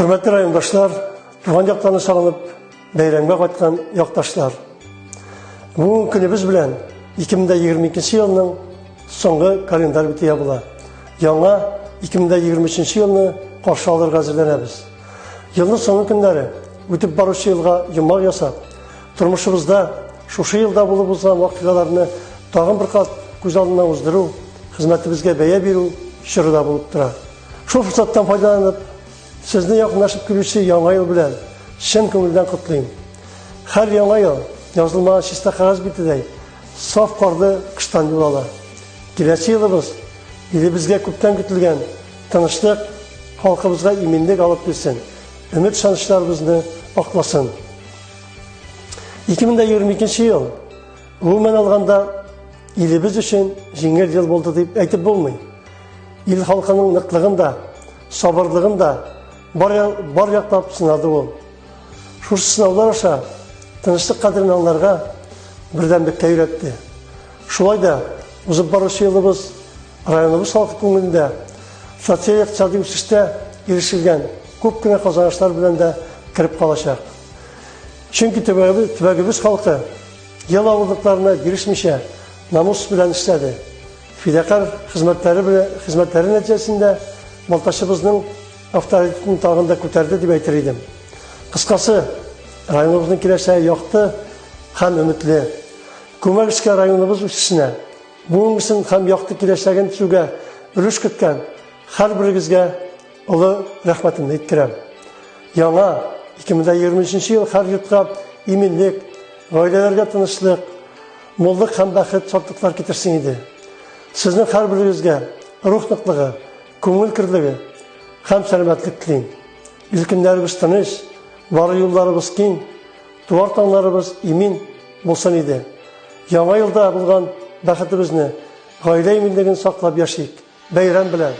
Хөрмәтле райондашлар, туган яктан сагынып, бәйрәмгә кайткан якташлар. Бүгенге көнебез белән 2022 елның соңгы календарь бите ябыла. Яңа 2023 елны каршы алырга әзерләнәбез. Елның соңгы көннәре үтеп баручы елга йомгак ясап, тормышыбызда шушы елда булып узган вакыйгаларны тагын бер кат күз алдына уздыру, хезмәтебезгә бәя бирү чоры да булып тора. Шул форсаттан файдаланып, сезне якынлашып килүче Яңа ел белән чын күңелдән котлыйм. Һәр Яңа ел язылмаган чиста кәгазь битедәй саф карлы кыштан юл ала. Киләсе елыбыз илебезгә күптән көтелгән тынычлык, халкыбызга иминлек алып килсен, өмет-ышанычларыбызны акласын. 2022 ел, гомумән алганда, илебез өчен җиңел ел булды дип әйтеп булмый. Ил халкының ныклыгын да, сабырлыгын да бар, бар яклап сынады ул. Шушы сынаулар аша тынычлык кадерен аңларга, бердәмлеккә өйрәтте. Шулай да узып баручы елыбыз районыбыз халкы күңелендә социаль-икътисади үсештә ирешелгән күп кенә казанышлар белән дә кереп калачак. Чөнки төбәгебез, төбәгебез халкы ел авырлыкларына бирешмичә намус белән эшләде. Фидакарь хезмәтләре белән хезмәтләре нәтиҗәсендә Балтачыбызның авторитетын тагын да күтәрде дип әйтер идем. Кыскасы, районыбызның киләчәге якты һәм өметле. Күмәк эшкә районыбыз үсешенә, бүгенгесен һәм якты киләчәген төзүгә өлеш керткән һәрберегезгә олы рәхмәтемне иткерәм. Яңа 2023 ел һәр йортка иминлек, гаиләләргә тынычлык, муллык һәм бәхет, шатлыклар китерсен иде. Сезнең һәрберегезгә рух ныклыгы, күңел керлеге һәм сәламәтлек телим. Ил-көннәребез тыныч, бары юлларыбыз киң, туар таңнарыбыз имин булсын иде. Яңа елда булган бәхетебезне, гаилә иминлеген саклап яшик. Бәйрәм белән!